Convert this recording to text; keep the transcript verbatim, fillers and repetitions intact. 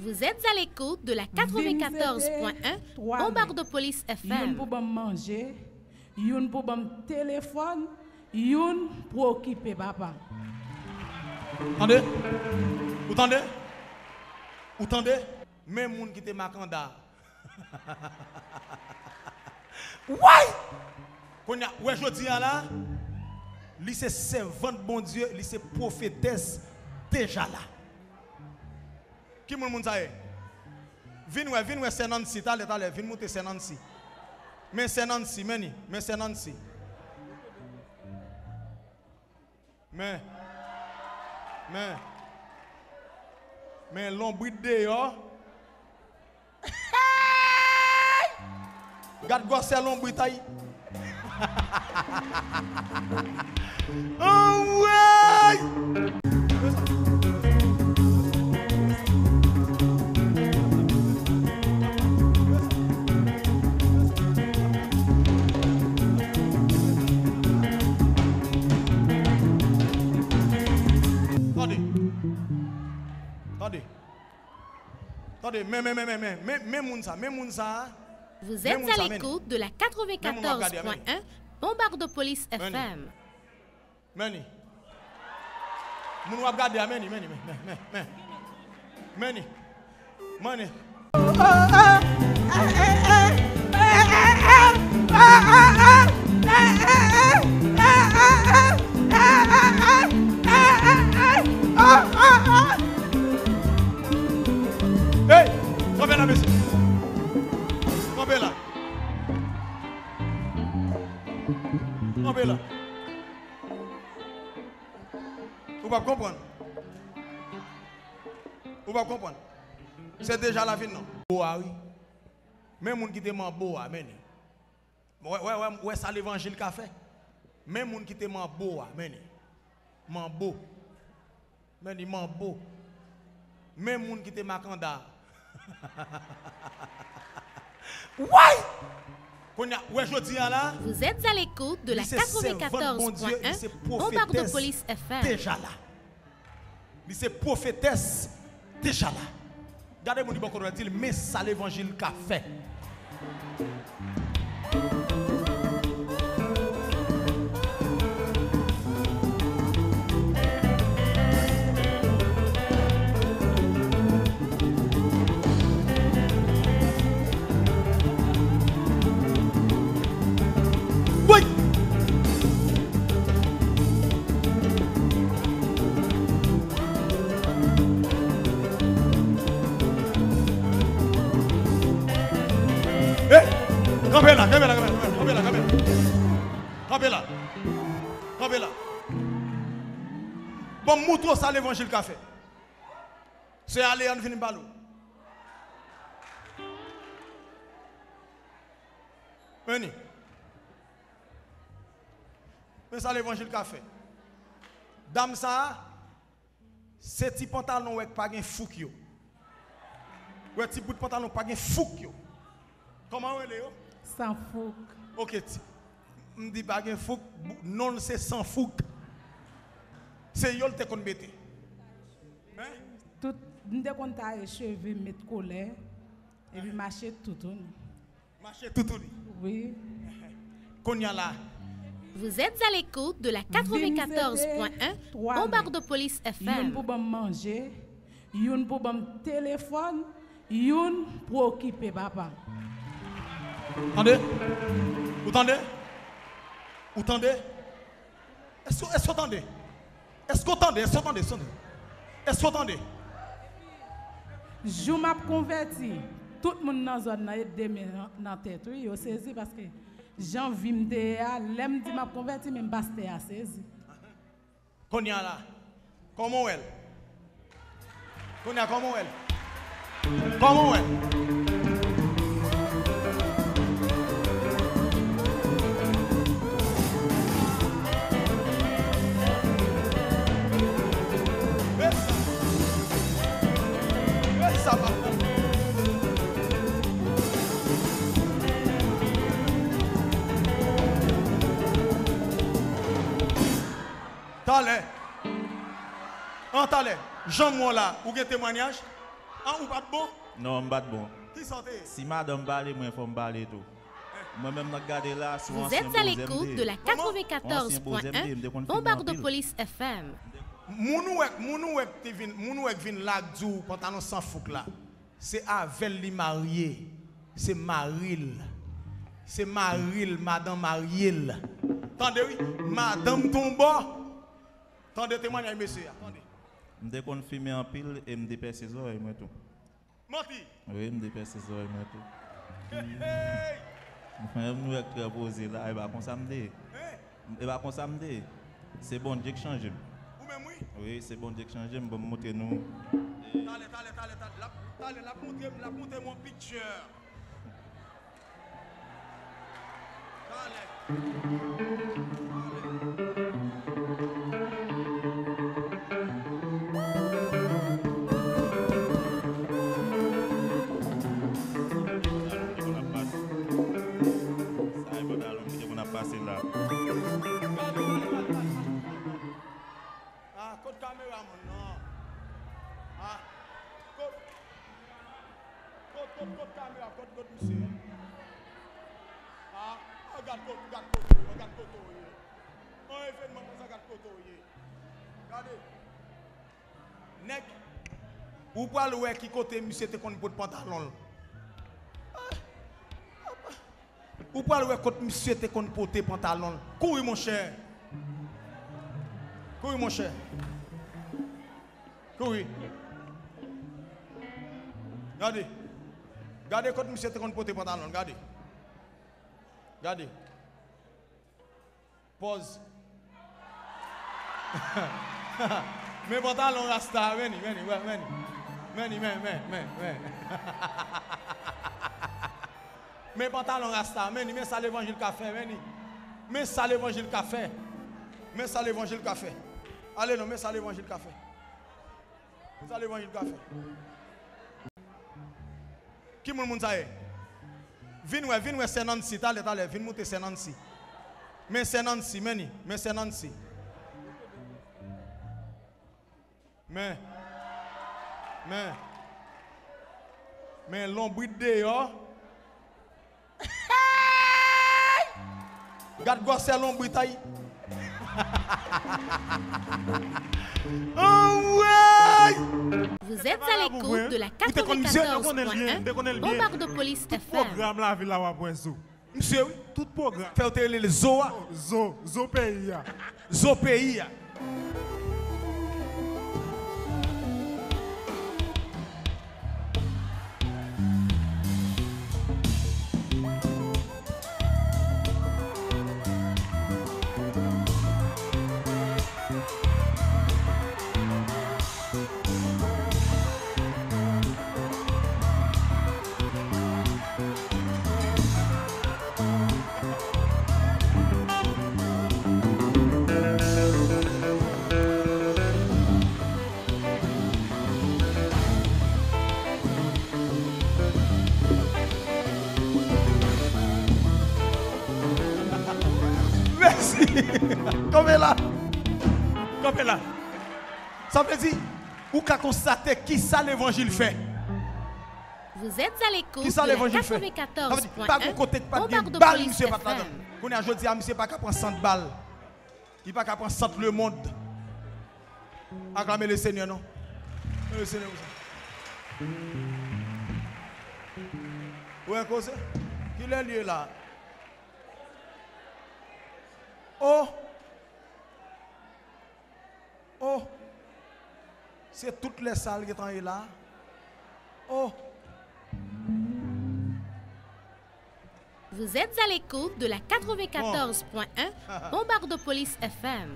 Vous êtes à l'écoute de la quatre-vingt-quatorze point un Bombardopolis F M. Youn pou ban m manje, youn pou ban m telefòn, youn pou okipe papa. Tande? Ou tande? Ou tande? Men moun ki te makanda. Way! Kounye a, ou wè jodi a la, li se sèvant Bondye, li se pwofetès deja la. Ki moun moun sa ye? Vin wè, vin wè sè Nancy, talè, talè, vin moute sè Nancy. Men sè Nancy, men ni, men sè Nancy. Men, men, men lonbrit deyò. Gad gwosè lonbrit ay. Anwey! Tande. Tande. Tande, men, men, men, men, men, men, men moun sa, men moun sa. Vous êtes à l'écoute de la quatre-vingt-quatorze point un Bombardopolis F M. Men ni. Moun w ap gade a, men ni, men ni, men, men, men, men. Men ni. Men ni. Hey! Kanpe la, mesye. Kanpe la. Kanpe la. Ou p ap konprann. Ou p ap konprann. Se deja la vin non. Bo a wi. Men moun ki te manbo a, men ni. Wè, wè, wè, wè sa levanjil ka fè. Men moun ki te manbo a, men ni. Manbo. Men ni manbo. Men moun ki te makanda. Way! Kounye a, ou wè jodi a la, Vous êtes à l'écoute de la li se sèvant Bondye, li se pwofetès deja la. Li se pwofetès deja la. Gade moun ki bò kote w la, di l, men sa levanjil ka fè. Woy! Eh! Kanpe la, kanpe la, kanpe la, kanpe la, kanpe la. Kanpe la. Kanpe la. Bon, m moutre w sa levanjil ka fè. Se ale ann vin m pale w. Men ni. Men sa levanjil ka fè. Dam sa a, se ti pantalon w wè k pa gen fouk yo. W wè ti bout pantalon k pa gen fouk yo. Kòman yo rele yo? San fouk. Ok, ti, m di pa gen fouk, bou-, non l se San Fouk. Se yo l te konn mete. Hein? Tout, m te konn taye cheve m, met kolè, epi mache toutouni. Mache toutouni. Wi. Kounye a la. Vous êtes à l'écoute de la quatre-vingt-quatorze point un Bombardopolis F M. Youn pou ban m manje, youn pou ban m telefòn, youn pou okipe papa. Tande? Ou tande? Ou tande? Èske, èske w tande? Èske w tande? Èske w tande? Èske w tande? Èske w tande? Jou m ap konvèti, tout moun nan zòn nan ret de men nan, nan tèt, wi, yo sezi paske jan vi m te ye a, lè m di m ap konvèti, menm pastè a sezi. Kounye a la, kòman w wè l? Kounye a, kòman w wè l? Kòman w wè l? E sa. E sa, papa. Talè. An talè. Jan m wè w la, ou gen temwanyaj? An, ou pa t bon? Non, m pa t bon. Kisa w te ye? Si madanm pale, mwen fò m pale tou. Mwen menm nan gade la, se yon ansyen boze m te ye. Vous êtes à l'écoute de la quatre-vingt-quatorze point un, Bombardopolis F M. Moun ou wè, moun ou wè k te vin, moun ou wè k vin la k di w pantalon san fouk la, se avè l li marye, se mari l. Se mari l, madanm marye l. Tande wi, madanm t on bò. Tande temwanyaj mesye a, tande. M te konn fimen anpil e m te pèse zòrèy mwen tou. Manti! Wi, m te pèse zòrèy mwen tou. Hey, hey! Mwen menm nou wè k trè poze la, e pa konsa m te ye. Hein? E pa konsa m te ye. Se Bondye k chanje m. Ou menm wi? Wi, se Bondye k chanje m. Bon, m montre nou. Talè, talè, talè, talè. L ap, talè, l ap montre m, l ap montre m yon picture. Talè. Sa e pantalon m te konn ap pase la. Ah, kot kameramann nan? Ah, kot, kot, kot, kot kamera, kot, kot misye? Ah, ah, gad kot, gad kote w, gad kote w ye. An evènman konsa, gad kote w ye. Gade. Nèg, ou pral wè ki kote misye te konn pot pantalon l. Ah, ah, ah. Ou pral wè kot misye te konn pote pantalon l. Kouri, monchè. Kouri, monchè. Kouri. Gade. Gade kot misye te konn pote pantalon l. Gade. Gade. Pòz. Men pantalon rasta, men li, men li, wè, men li. Men li, men, men, men, men. Men pantalon rasta, men li, men sa levanjil ka fè, men li. Men sa levanjil ka fè. Men sa levanjil ka fè. Ale non, men sa levanjil ka fè. Men sa levanjil ka fè. Ki moun moun sa ye? Vin wè, vin wè sè Nancy, talè, talè, vin moute sè Nancy. Men sè Nancy, men li, men sè Nancy. Men, men, men lonbrit deyò. Gad gwosè lonbrit ay. Anwey! Vous êtes à l'écoute de la quatre-vingt-quatorze point un Bombardopolis F M. Tout pwogram lavil la w ap wè zo. Misye wi. Tout pwogram. Fè yo te rele l zo a. Zo, zo peyi a. Zo peyi a. Mèsi. Kanpe la. Kanpe la. Sa vle di, ou ka konstate kisa levanjil fè. Vous êtes à l'écoute de la quatre-vingt-quatorze point un Bombardopolis F M. Kisa levanjil fè? Sa vle di, pa gon kote k pa t gen bal, misye pa t ladan l. Kounye a, jodi a, misye pa ka pran sant bal. Li pa ka pran sant lemonn. Aklame Lesenyè, non? Aklame Lesenyè konsa. Ou wè koze? Kilè l ye la? Oh! Oh! Se tout lè sa l gentan ye la? Oh! Vous êtes à l'écoute de la quatre-vingt-quatorze point un Bombardopolis F M.